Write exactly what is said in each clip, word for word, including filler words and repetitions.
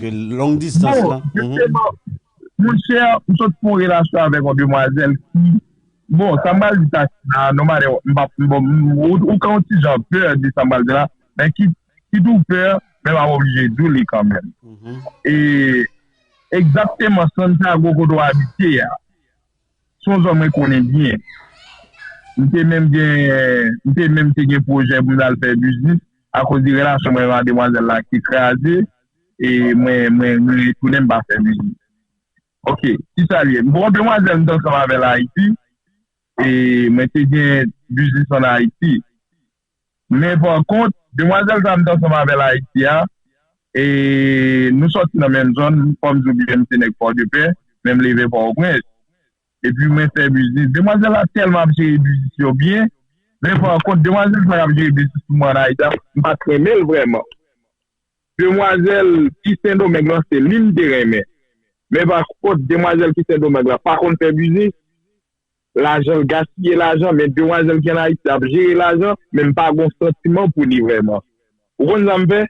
Ke long distance Bon, lan. Mhm. Jisteman, monchè, m sot fè yon relasyon avèk yon demwazèl ki, bon, sa m pral di sa la, no matter what, m pa, m, bon, m, ou, ou ka yon ti jan pè de sa m pral di la, men ki, ki tou pè, men m ap oblije di w li kanmenm. Mhm. E egzakteman Santiago kote w abite a, se yon zòn mwen konnen byen. M te menm gen, m te menm te gen pwojè pou m al fè biznis, akoz de relasyon mwen ak demwazèl la ki kraze, e mwen, mwen retounen m pa fè biznis. Ok, kisa l ye? M gon demwazèl m t ansanm avè l Ayiti, e mwen te gen biznis an Ayiti. Men pa kont, demwazèl sa m t ansanm avè l Ayiti a, e nou sòti nan menm zòn, kòm m di w byen, m se nèg Pòdepè, men m leve Pòtoprens. Epi mwen fè biznis. Demwazèl la tèlman ap jere biznis yo byen, men pa kont, demwazèl sa k ap jere biznis pou mwen an Ayiti a, m pa t renmen l vrèman. Demwazèl ki Sendomeng lan, se li m te renmen. Men pa kont, demwazèl ki Sendomeng la pa konn fè biznis, lajan l gaspiye lajan, men demwazèl ki an Ayiti ap jere lajan, men m pa gon santiman pou li vrèman. Ou konn sa m fè?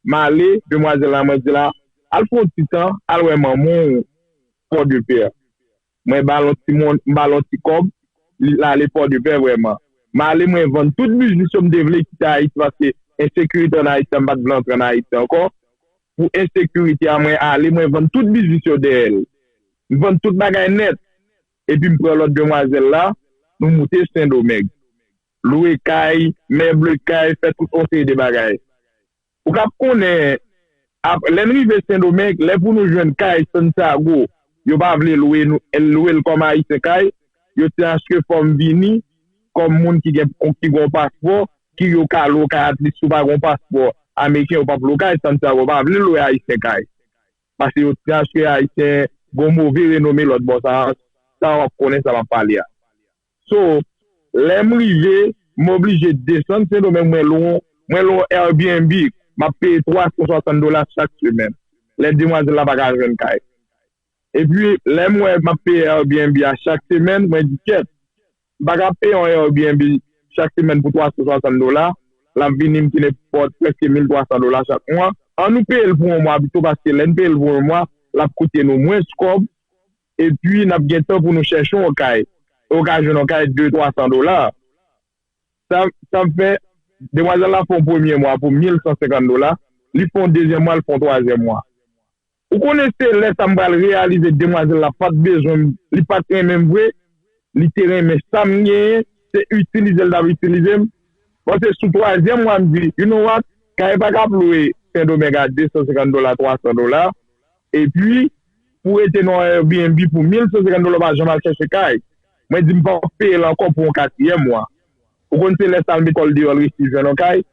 M ale, demwazèl la mwen di la, al fè yon ti tan, al wè manman w Pòdepè. Mwen ba l yon ti mon, m ba l yon ti kòb, li l ale Pòdepè vrèman. M ale mwen vann tout biznis yo m te vle kite Ayiti paske ensekirite an Ayiti, m pa t vle antre an Ayiti ankò. Pou ensekirite a, mwen ale, mwen vann tout biznis yo dèyè l. M vann tout bagay nèt. Epi m pran lòt demwazèl la, nou moute Sendomeng. Lwe kay, meble kay, fè tout yon seri de bagay. Ou k ap konnen, ap, lè n rive Sendomeng, lè pou nou jwenn kay Santiago, yo pa vle lwe nou, lwe l kòm Ayisyen kay, yo te achte fò m vini kòm moun ki gen ki gon paspò, ki yo ka lwe kay, at least si w pa gon paspò ameriken, yo p ap lwe kay Santiago, yo pa vle lwe Ayisyen kay. Paske yo te achte Ayisyen gon move renome lòt bò sa, sa w ap konnen sa m ap pale a. So, lè m rive, m oblije desann Sendomeng, mwen lwe, mwen lwe yon Airbnb, m ap peye twa san swasant dola chak semèn. Lè demwazèl la pa ka jwenn kay. Epi, lè m wè m ap peye Airbnb a chak semèn, mwen di, "Kèt, m pa ka peye yon Airbnb chak semèn pou twa san swasant dola, l ap vini m ki nenpòt prèske mil twa san dola chak mwa. An nou peye l pou yon mwa pito, paske lè n peye l pou yon mwa, l ap koute nou mwens kòb, epi n ap gen tan pou nou chèche yon kay. E w ka jwenn yon kay de twa san dola." Sa, sa fè, demwazèl la fè yon premye mwa pou mil san senkant dola, li fè yon dezyèm mwa, li fè yon twazyèm mwa. Ou konnen se lè sa m pral reyalize demwazèl la pa t bezwen m, li pa t renmen m vre, li te renmen sa m genyen, se itilize l t ap itilize m. Bon, se sou twazyèm mwa m di, "You know what? Kay pa ka ap lwe Sendomeng a de san senkant dola, twa san dola." Epi, pou rete nan Airbnb pou mil san senkant dola, w pa janm al chèche kay. Mwen di m pa peye l ankò pou yon katriyèm mwa. Ou konn se lè sa l met kò l deyò, l resi jwenn yon kay.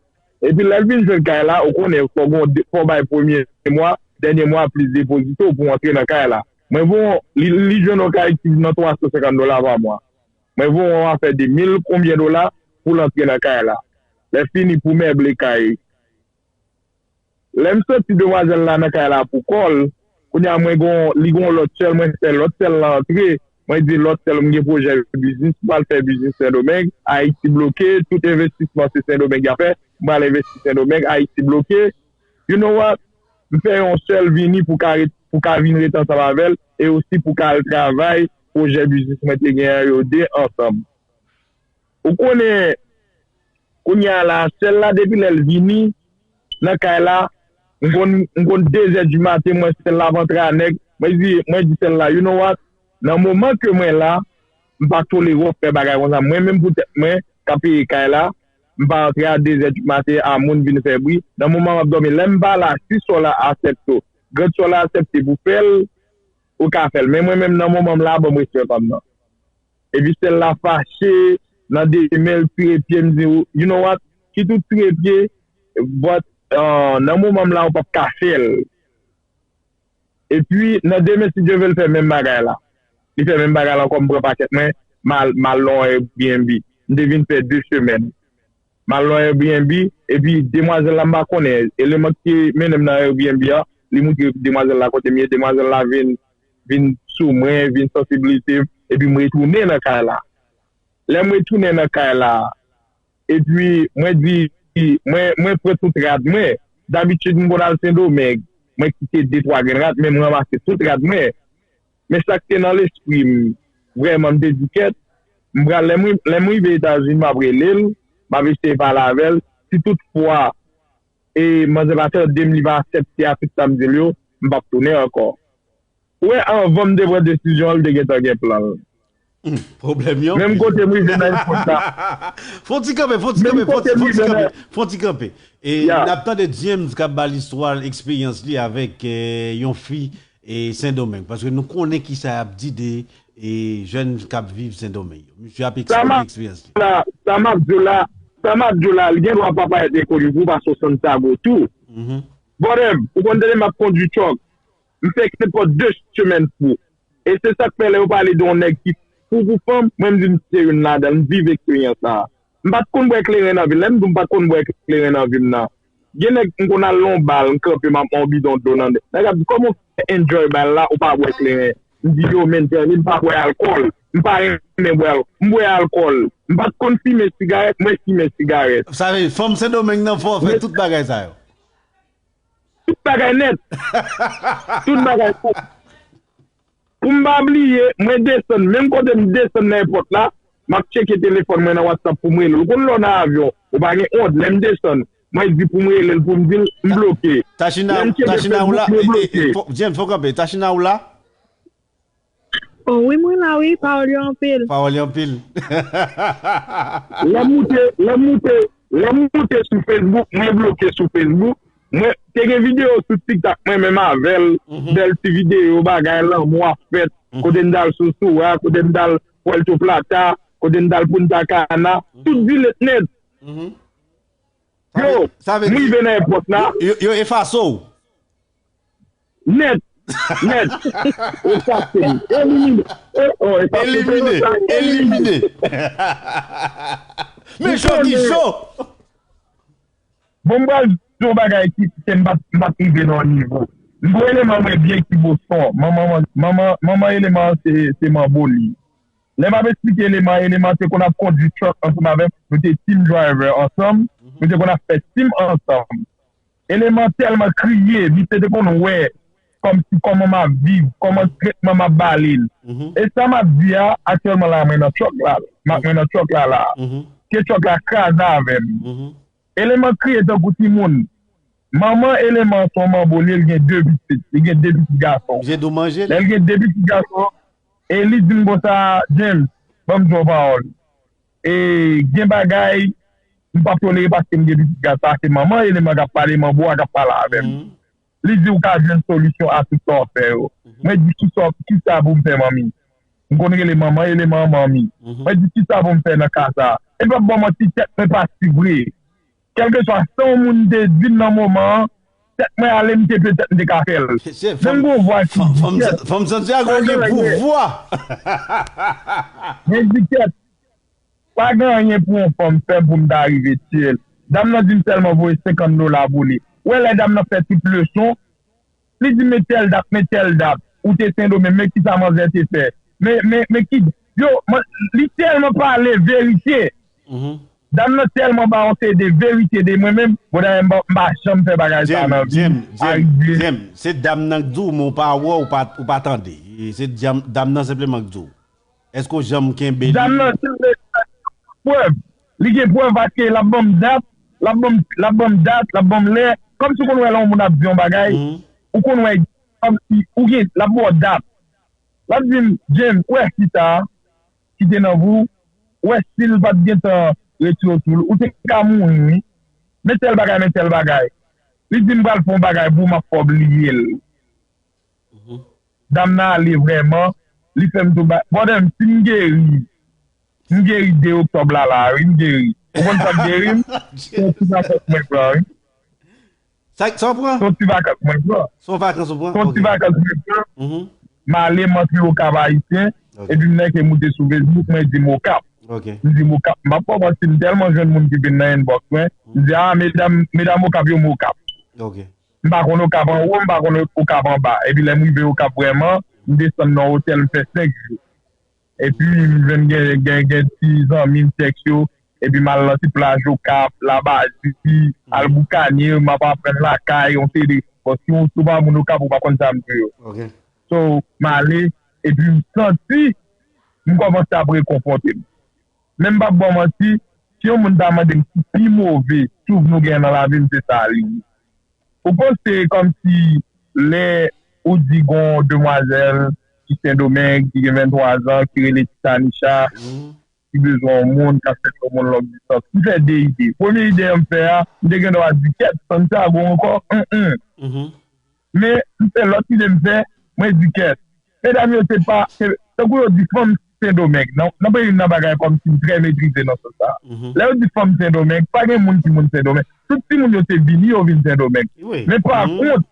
Epi lè l vin jwenn kay la, ou konnen fò gon, fò bay premye mwa, dènye mwa plis depozito pou antre nan kay la. Mwen bon, li, li jwenn yon kay ki nan twa san senkant dola pa mwa. Mwen bon, yon afè de mil konbyen dola pou l antre nan kay la. Lè fini pou meble kay. Lè m soti demwazèl la nan kay la pou kò l, kounye a mwen gon, li gon lòt sè l, mwen fè lòt sè l la antre, mwen di lòt sè l m gen pwojè biznis, m pral fè biznis Sendomeng, Ayiti bloke, tout envestisman se Sendomeng y ap fè, m pral envesti Sendomeng, Ayiti bloke. You know what? M fè yon sè l vini pou ka ret, pou ka vin ret ansanm avè l, e osi pou ka al travay pwojè biznis mwen te gen an yo de ansanm. Ou konnen, kounye a la, sè l la depi lè l vini nan kay la, m konn, m konn de zè di maten, mwen sè l la ap antre a nèg, mwen di, mwen di sè l la, "You know what? Nan moman ke mwen la, m pa tolere w ap fè bagay konsa. Mwen menm pou tèt mwen, k ap peye kay la, m pa antre a de zè di maten a moun vin fè bri. Nan moman m ap dòmi, lè m pa la, si sè w la aksepte, gran sè w la aksepte pou fè l, ou ka fè l. Men mwen menm, nan moman m la, ban m respè pa m nan." Epi sè l la fache, nan demen l tire pye, m di, "You know what? Kit ou tire pye, but, uh, nan moman m la, ou p ap ka fè l." Epi, nan demen, si Dye vle, l fè menm bagay la. Li fè menm bagay la ankò, m pran pakèt mwen, m al, m al nan yon Airbnb. M te vin fè de semèn. M al nan Airbnb, epi demwazèl la m pa konnen, eleman ki mennen m nan Airbnb a, li moutre demwazèl la kote m ye, demwazèl la vin, vin sou mwen, vin sansibilize m, epi m retounen nan kay la. Lè m retounen nan kay la, epi mwen di, mwen, mwen pran tout rad mwen, dabitid m konn al Sendomeng, mwen kite de twa grenn rad, men m ranmase tout rad mwen. Men sa k te nan lespri m, vrèman, m te di kèt, m pral, lè m, lè m rive Etazini, m ap rele l, m ap eseye pale avè l. Si toutfwa, e, manzè pa tande m, li pa aksepte a tout sa m di l yo, m p ap tounen ankò. Ou wè, anvan m te pran desizyon an, li te gentan gen plan l. Hmm, pwoblèm yo. Menm kote m rive nan epòk la. Fon ti kanpe, fon ti kanpe, fon ti kanpe, fon ti kanpe. E n ap tande James k ap ba listwa eksperyans li avèk eh, yon fi e Sendomeng. Paske nou konnen ki sa y ap di de e jèn k ap viv Sendomeng yo. Misye ap eksplike eksperyans li. Sa m ap di w la, sa m ap di w la, li gen dwa pa parèt enkoni pou w paske w Santiago tou. Brother, ou konn tande m ap kondui truck. M fè nenpòt de semèn fou. E se sa k fè lè yo pale de yon nèg ki fou pou fanm, mwen m di m se youn ladan l, m viv eksperyans sa a. M pa t konn bwè kleren nan vi m. Lè m di w m pa t konn bwè kleren nan vi m nan, gen nèg m konn al nan yon bal, m kanpe, m ap yon bidon dlo nan men. Nèg ap di, "Kòman w fè enjoy bal la, ou pa bwè kleren?" M di, "Yo, men, tèl, m pa bwè alkòl. M pa renmen bwè alkòl. M bwè alkòl. M pa t konn fimen sigarèt, mwen fimen sigarèt." Sa vle di, fanm Sendomeng nan fè w fè tout bagay sa yo. Tout bagay nèt. Tout bagay nèt. Pou m pa bliye, mwen desann. Menm kote m desann nan epòt la, m ap tcheke telefòn mwen nan WhatsApp pou m rele l. Ou konn lè w nan avyon, ou pa gen ont. Lè m desann, mwen di pou m rele l, pou m di l, m bloke. Tachina, Tachina ou la? James, fò kanpe. Tachina ou la? Oh, wi, mwen la, wi. Pawòl yo anpil. Pawòl yo anpil. Lè m moute, lè m moute, lè m moute sou Facebook, mwen bloke sou Facebook. Mwen te gen videyo sou TikTok mwen menm avè l, bèl ti videyo, bagay lanmou ap fèt, kote n t al sou Sura, kote n t al Puerto Plata, kote n t al Punta Cana, tout delete nèt. Yo, m rive nan epòt la. Yo efase w. Nèt, nèt. Efase m. Elimine. Elimine. Elimine. Men jodi jou. Bon, m pral di yon bagay ki fè m pa t rive nan yon nivo. M gon eleman mwen byen ki Boston. Manman manman eleman an se manbo li. Lè m ap esplike eleman an, eleman an te konn ap kondui truck ansanm avè m. Nou te team driver ansanm. Nou te konn ap fè team ansanm. Eleman tèlman kriye, misye te konn wè kòmsi kòman m ap viv, kòman tretman m ap ba li l. E sa m ap di a, aktyèlman la mwen nan truck la, mwen nan truck la la. Ke truck la kraze avè m. Eleman kriye tankou timoun. Manman eleman se yon manbo li ye, li gen de pitit, li gen de pitit gason. Lè l gen de pitit gason, e li di m konsa, James, ban m di w yon pawòl. E gen bagay m p ap tolere paske m gen pitit gason, sa se manman eleman k ap pale, manbo a k ap pale avè m. Li di ou ka jwenn solisyon a tout sa w fè yo. Mwen di kisa, kisa pou m fè manmi? M konn rele manman eleman manmi. Mwen di kisa pou m fè nan ka sa? E m p ap ba w manti, tèt mwen pati vre. Kèlkeswa sa yon moun te di m nan moman an, tèt mwen ale, m te petèt m te ka fè l. Men m gon vwa ki di kèt. Fanm Santiago gen pouvwa. Men di kèt. Pa gen anyen pou yon fanm fè m pou m ta rive tiye l. Dam nan di m sèlman voye senkant dola pou li. Ou wè lè dam nan fè tout leson, li di m men tèl dat, men tèl dat, ou te Sendomeng, men kisa manzè te fè. Men, men, men ki, yo, li tèlman pale verite. Dam nan tèlman ba yon seri de verite de mwen menm, bon dayè m pa, m pa janm fè bagay sa nan vi m, arive. James, se dam nan k di w, men w pa wè, w pa, w pa tande. Se dam nan senpleman k di w. Èske w janm kenbe li? Dam nan, si l vle, prèv. Li gen prèv paske l ap ban m dat, l ap ban m, l ap ban m dat, l ap ban m lè. Kòmsi w konn wè lè yon moun ap di yon bagay, ou konn wè kòmsi, ou gen, l ap ba w dat. L ap di m, James, ou wè fi sa a ki te nan vi w, ou wè si l pa t gentan retire w sou l, ou te ka mouri wi. Men tèl bagay, men tèl bagay. Li di m pral fè yon bagay pou w, m ap fè w bliye l. Dam nan ale vrèman, li fè m tou ba, brother m, si m geri, m geri de oktòb la la, wi, m geri. Ou konn sa k geri m? Se yon ti vakans mwen pran, wi. Sa, sa w pran? Se yon ti vakans mwen pran. Se yon vakans ou pran? Se yon ti vakans mwen pran. M ale, m antre Okap Ayisyen, epi m nèke moute sou Facebook, mwen di m Okap. M di m Okap. M ap fè w manti, m tèlman jwenn moun ki vin nan inbox mwen, m di, a, medam, medam Okap yo, m Okap. M pa konn Okap anwo, m pa konn Okap anba. Epi lè m rive Okap vrèman, m desann nan yon otèl, m fè senk jou. Epi m jwenn gen, gen, gen ti zanmi m tèks yo, epi m al nan ti plaj Okap, Labazi, al boukanye, m ap aprann lakay, yon seri de, Bon, si w, si w pa moun Okap, ou pa konn sa m di w yo. So, m ale, epi m santi, m kòmanse ap rekonfwonte m. Men m p ap ba w manti, si yon moun ta mande m ki pi move souvni w gen nan lavi m, se sa li ye. Ou panse kòmsi lè ou di gon demwazèl ki Sendomeng, ki gen venntwa zan, ki rele Titanisha, ki bezwen yon moun, k ap chèche yon moun long distans. M fè de ide. Premye ide a m fè a, m te gen dwa di, "Kèt, Santiago ankò, mm." Men, m fè lòt ide m fè, mwen di, "Kèt." Medam yo, se pa, se, tankou yo di fanm Sendomeng. Nan, nan peyi m, nan bagay kòmsi m trè metrize nan sans sa. Lè yo di fanm Sendomeng, pa gen moun ki moun Sendomeng. Tout timoun yo se vini, yo vin Sendomeng. Men pa kont,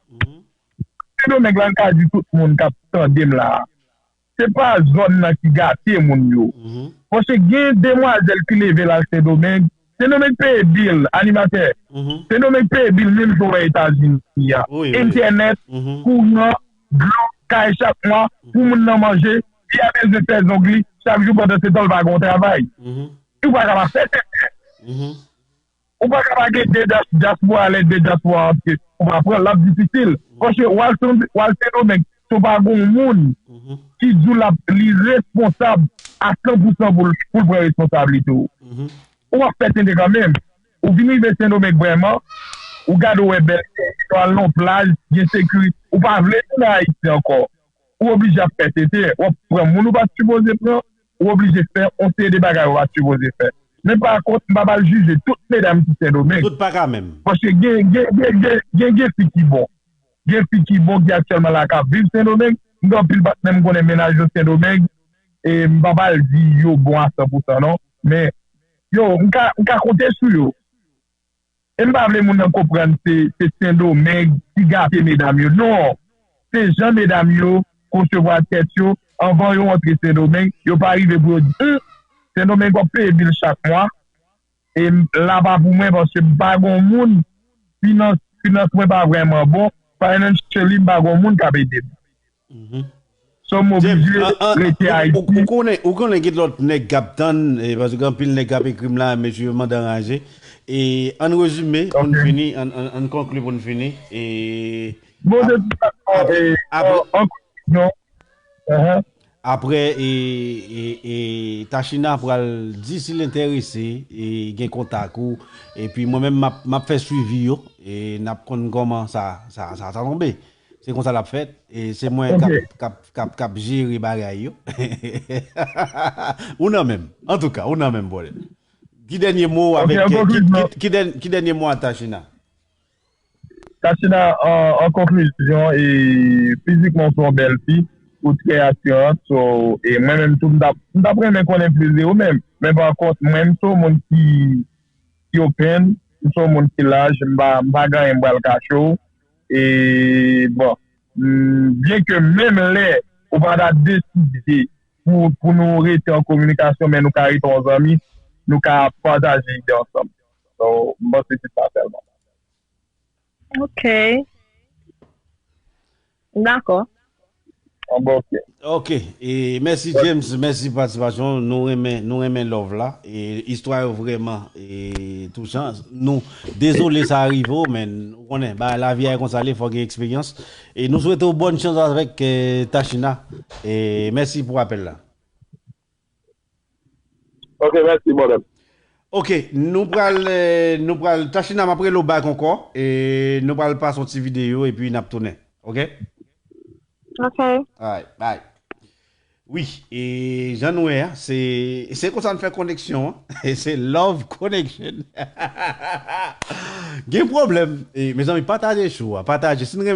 Sendomeng la, m ka di tout moun k ap tande m la, se pa zòn nan ki gate moun yo. Paske gen demwazèl ki leve l al Sendomeng. Sendomeng peye bil, animatè. Sendomeng peye bil menm jan w wè Etazini a. Entènèt, kouran, dlo, kay chak mwa, pou moun nan manje, li a bezwen fè zong li chak jou pandan se tan l pa gen yon travay. Ou pa kapab fè tenten. Ou pa ka pa gen de dyaspora, lè de dyaspora antre, ou pa pran l, l ap difisil. Paske w al Sen-, w al Sendomeng, si w pa gen yon moun ki di w l ap, li responsab a san pou san pou l, pou l pran responsablite w. Ou ap fè tenten kanmenm. Ou vin rive Sendomeng vrèman, ou gade w wè bèl, ou al nan plaj, gen sekirite, ou pa vle tounen Ayiti ankò. Ou oblije ap fè tenten, w ap pran moun ou pa t sipoze pran, ou oblije fè yon seri de bagay ou pa t sipoze fè. Men pa kont, m pa pral jije tout medam ki Sendomeng. Tout pa ka menm. Paske gen, gen, gen, gen, gen, gen fi ki bon. Gen fi ki bon ki aktyèlman la k ap viv Sendomeng. M gen anpil patnè m konnen mennaj yo Sendomeng. E m pa pral di yo bon a san pou san non. Men, yo, m ka, m ka konte sou yo. E m pa vle moun nan konprann se, se Sendomeng ki gate medam yo. Non! Se jan medam yo konsevwa tèt yo, anvan yo antre Sendomeng, yo pa rive pou yo di, "Hum, Sendomeng w ap peye bil chak mwa, e m, la pa pou mwen, paske m pa gon moun, finans, finans mwen pa vrèman bon, financially, m pa gon moun k ap ede m." So, m oblije rete Ayiti. Ou konnen, ou konnen gen lòt nèg k ap tann, e, paske gen anpil nèg k ap ekri m la, mesye yo mande anraje. E, ann rezime pou n fini, ann, ann, ann konkli pou n fini. E, bon, de tout fason, apre, e, apre, an, an konklisyon, apre, e, e, e, Tachina pral di si l enterese, e, gen kontak ou. Epi mwen menm, m ap, m ap fè swivi yo. E n ap konn kòman sa, sa, sa, sa tonbe. Se konsa l ap fèt. E se mwen k ap, k ap, k ap, k ap jere bagay yo. Ou nan menm. Antouka, ou nan menm, brother. Ki dènye mo w avèk, ki, ki, ki dèn-, ki dènye mo a Tachina? Tachina, an, an konklizyon, e, fizikman, w se yon bèl fi, ou trè atirant, so, e mwen menm tou, m t ap, m t ap renmen konnen plis de ou, men, men pa kont, mwen, m se yon moun ki, ki open, m se yon moun ki laj, m pa, m pa gen anyen m pral kache w. E, bon, mm, byen ke menm lè ou pa ta deside pou, pou nou rete an kominikasyon, men nou ka rete yon zanmi, nou ka pataje ide ansanm. So, m panse se sa sèlman. Ok. Dakò. An bon, ok. Ok, e mèsi James, mèsi patisipasyon. Nou renmen, nou renmen love la. E istwa yo vrèman, e, touchan. Nou dezole sa rive w, men ou konnen, ba, lavi a e konsa l ye, fò gen eksperyans. E nou swete w bòn chans avèk, e, Tachina. E mèsi pou apèl la. Ok, mèsi, mwen menm. Ok, nou pral, eh, nou pral, Tachina, m ap rele w back ankò, e nou pral pase yon ti videyo, epi n ap tounen, ok? Ok. Alright, bye. Wi, e jan nou wè a, se, se konsa n fè koneksyon an. Se love connection. Gen pwoblèm. E, mezanmi, pataje show a, pataje. Si n renmen